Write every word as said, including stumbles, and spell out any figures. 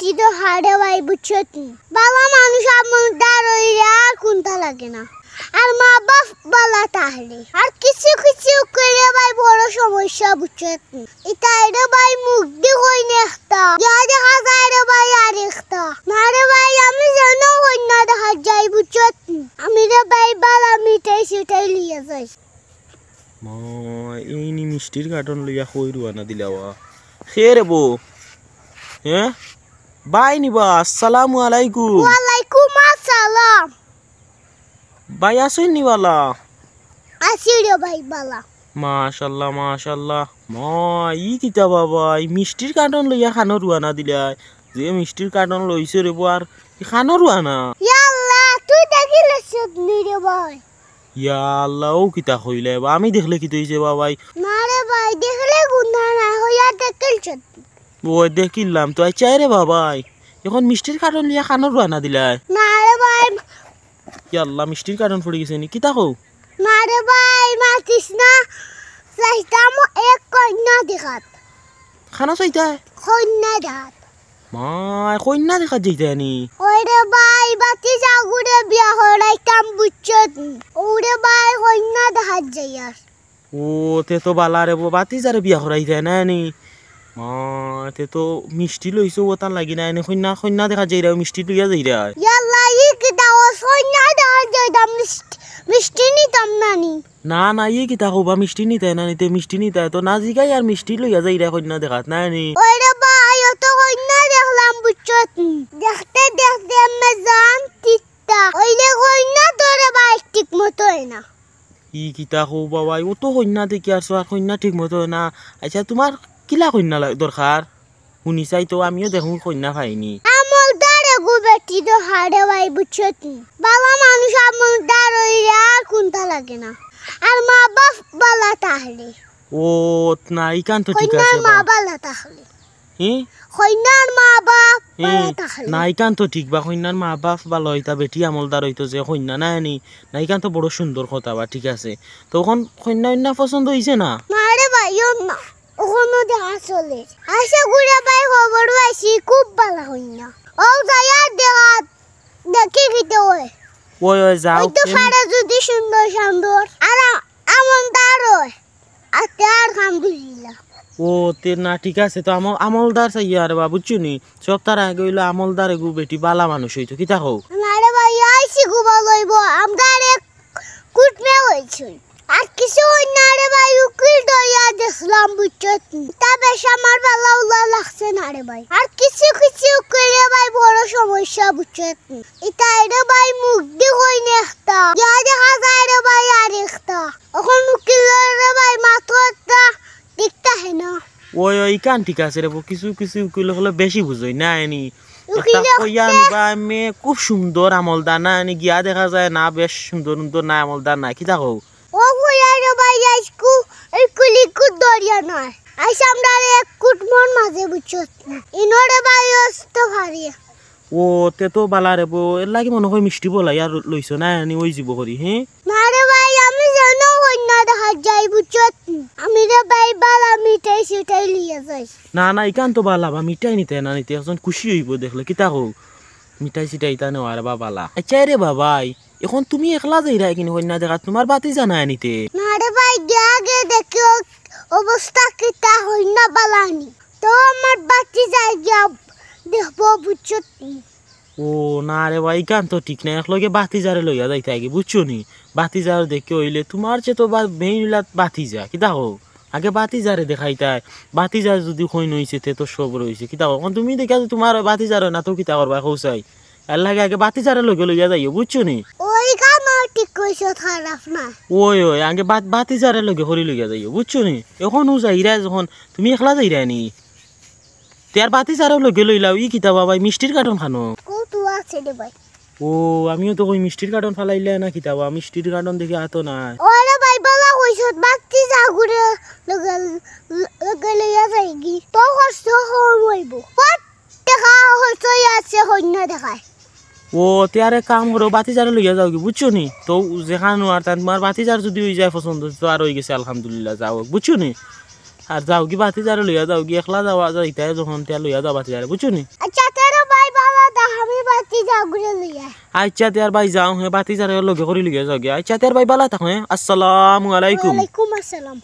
বেটি তো হারে ভাই, বুঝছত নি? বালা মানুষ আমলদার অইলে আর কুন্তা লাগে না। আর মা বাপ বালা তাহলে আর কিছু কিছু কইলে ভাই বড় সমস্যা, বুঝছত নি? ইতারে ভাই মুখ দি কইন একটা, ইয়া দেখা যায় রে ভাই আর একটা। না রে ভাই, আমি যেন কইন্যা দেখাত যাই, বুঝছত নি? আমি রে ভাই বালা মিঠাই সিঠাই লিয়া যাই। মা, এইনি মিষ্টির কার্টন লইয়া কই রওয়ানা দিলা ওয়া? কে রে বো? হে? ভাই নি বা, আসসালামু আলাইকুম। ওয়ালাইকুম আসসালাম। ভাই আছইন নি বালা? আছি রে ভাই বালা। মাশাআল্লাহ, মাশাআল্লাহ। মা, ই কিতা বা ভাই, মিষ্টির কার্টন লইয়া কানো রওয়ানা দিলায়? যে মিষ্টির কার্টন লইছো রে বো, আর ই কানো রওয়ানা? ইয়া আল্লাহ, তুই দেখিলিছত নি রে ভাই? ইয়া আল্লাহ, অউ কিতা কইলায় বা? আমি দেখলে কিতা অইছে বা ভাই? না রে ভাই, দেখলে গুনা না, অইয়া দেখিলিছত। অয় দেখিলাম তো। আইচ্ছা রে বা ভাই, অখন মিষ্টির কার্টন লইয়া কানো রওয়ানা দিলায়? না রে ভাই। ইয়া আল্লাহ, মিষ্টির কার্টন পড়ি গেছে নি? কিতা কও? না রে ভাই, মাতিস না। চাইতাম এক কইন্যা দেখাত। কানো চাইতায়? কইন্যা দেখাত। মাই, কইন্যা দেখাত যাইতায় নি? অয় রে ভাই, ভাতিজাগুরে বিয়া করাইতাম, বুঝছত নি? অউ রে ভাই, কইন্যা দেখাত যাইয়ার। ও, তে তো বালা রে বো, ভাতিজারে বিয়া করাইতায় নায় নি? মাই, তে তো মিষ্টি লইছো, অতার লাগি নায় নি? কইন্যা, কইন্যা দেখাত যাইরায়, মিষ্টি লইয়া যাইরায়। ইয়া আল্লাহ, ই কিতা কইছ, কইন্যা দেখাত যাইতাম, মিষ্টি, মিষ্টি নিতাম না নি? না, না, ই কিতা কও বা, মিষ্টি নিতায় না নি? তে মিষ্টি নিতায় তো না জিগাইয়ার, মিষ্টি লইয়া যাইরায় কইন্যা দেখাত নায় নি? অয় রে ভাই, অত কইন্যা দেখলাম, বুঝছত নি? দেখতে দেখতে মেজান তিতা। অইলে কইন্যা তো রে ভাই ঠিক মতো অয় না। ই কিতা কও বা ভাই, অত কইন্যা দেখিয়ারছো আর কইন্যা ঠিক মতো অয় না। আইচ্ছা, তুমার কিলা কইন্যা লা-, দরকার? হুনি চাই তো, আমিও দেখমু কইন্যা পাই নি। আমলদার এগু বেটি তো হারে ভাই, বুঝছত নি? বালা মানুষ আমলদার অইলে আর কুন্তা লাগে না। আর মা বাপ বালা তাহলে। ও, না, ইখান তো ঠিক কইন্যার আছে মা বা। বালা তাহলে। হি? কইন্যার মা বাপ হি? বালা তাহলে। না, ইখান তো ঠিক বা, কইন্যার মা বাপ বালা অইতা, বেটি আমলদার অইতো যে কইন্যা নায় নি। না, ইখান তো বড় সুন্দর কথা বা, ঠিক আছে। তো অখন কইন্যা অইন্যা পছন্দ অইছে না? না রে ভাই, অউ না। অখনো দেখা চলের। আশা করি ভাই খবর পাইছি, খুব বালা কইন্যা। অউ যাইয়া দেখা, দেখি কিতা অয়। অয়, অয়, যাও। অইতো পারে যদি সুন্দর সান্দর। আর আ-, আমলদার অয়। আর তে আলহামদুলিল্লাহ। ও, তে না, ঠিক আছে। তো আমল-, আমলদার চাইয়া রে বা, বুঝছো নি? সবতার আগে অইলো আমলদার এগু বেটি বালা মানুষ অইতো। কিতা কও? না রে ভাই, আইছি গু বালা অইবো। আমরার এক কুটমে অইছে। আর কিছু অয় না রে ভাই, উকিল ধরিয়া দেখলাম, বুঝছত নি? তা বেশ আমার বালা উলা লাগছে না রে ভাই। আর কিছু কিছু উকিল রে ভাই বড় সমস্যা, বুঝছত নি? ইতারে ভাই মুখ দি কইন একটা, ইয়া দেখা যায় রে ভাই আর একটা। অখন উকিল রে ভাই মাতো একটা ঠিক থাকে না। ওই, ওই, ইখান ঠিক আছে রে বো, কিছু কিছু উকিল অকলে বেশি বুঝইন না এনি। উকিল একটা কইয়া আনি বা এমনে খুব সুন্দর আমলদার না এনি, গিয়া দেখা যায় না বেশ সুন্দর সুন্দর না আমলদার না, কিতা কও? ও কইয়া রে ভাই, আইজকু এই কুলিকু দরিয়া নয়, আইজ আমরার এক কুটমর মাঝে বুঝছত, ইনরে ভাই অস্ত ফারিয়া। ও, তে তো বালা রে বো, এর লাগি মনে হয় মিষ্টি বলাইয়া লইছো না এনি, ওই জীব করি, হে? না রে ভাই, আমি যেন কইন্যা দেখাত যাই, বুঝছত? আমি রে ভাই বালা মিঠাই সিঠাই লিয়া যাই। না, না, ইখান তো বালা বা, মিঠাই নিতে না নিতে একজন খুশি অইবো দেখলে, কিতা কও? মিঠাই সিঠাই ইতা নেওয়ার বা বালা। আচ্ছা রে বাবাই, এখন তুমি একলা যাইরায় কিনি কইন্যা দেখাত, তুমার ভাতিজা নাই নিতে? না রে ভাই, গিয়া আগে দেখিও অবস্থা কিতা, কইন্যা বালা নি। তো আমার ভাতিজায় গিয়া দেখবো, বুঝছত নি? ও না রে ভাই, ইখান তো ঠিক না, একলগে ভাতিজারে লইয়া যাইতায় গি, বুঝছো নি? ভাতিজারে দেখি অইলে তুমার যে তো বা-, main অইলা ভাতিজা, কিতা কও? আগে ভাতিজারে দেখাইতায়, ভাতিজার যদি কইন অইছে তে তো সবর অইছে, কিতা কও? অখন তুমি দেখিয়া যে তুমার ভাতিজার অয় না তো কিতা করবায় কও চাই? এর লাগি আগে ভাতিজারে লগে লইয়া যাইও, বুঝছো নি? ওই কামও ঠিক কইছো, খারাপ না। ওই, ওই, আগে ভাত-, ভাতিজারে লগে করি লইয়া যাইও, বুঝছো নি? অখন ও যাইরায় যখন, তুমি একলা যাইরায় নি? তে আর ভাতিজারেও লগে লইলাও, ই কিতা বা ভাই, মিষ্টির কার্টন খানো? কত আছে রে ভাই? ও, আমিও তো কই মিষ্টির কার্টন ফালাইলে না কিতা বা, মিষ্টির কার্টন দেখি আতো নাই। ওরে ভাই, বালা কইছত, ভাতিজাগুরে লগে, লগে লইয়া যাইগি। তো কষ্ট কম অইবো। কত টেকা খরচ অইয়া আছে, কইন্যা দেখাত। ও, তে আরে কাম করো, ভাতিজারে লইয়া যাওগি, বুঝছো নি? তো যেখান আর তান তুমার ভাতিজার যদি অই যায় পছন্দ, তো আর অই গেছে, আলহামদুলিল্লাহ, যাও, বুঝছো নি? আর যাওগি, ভাতিজারে লইয়া যাওগি, একলা যাওয়া যাইতায় যখন, তে আর লইয়া যাও ভাতিজারে, বুঝছো নি? আচ্ছা, তে আরে আচ্ছা তে আর ভাই যাও হে, ভাতিজারে লগে করি লইয়া যাও গিয়া। আচ্ছা তে আর ভাই ভালা থাকো হে, আসসালামু আলাইকুম। ওয়ালাইকুম আসসালাম।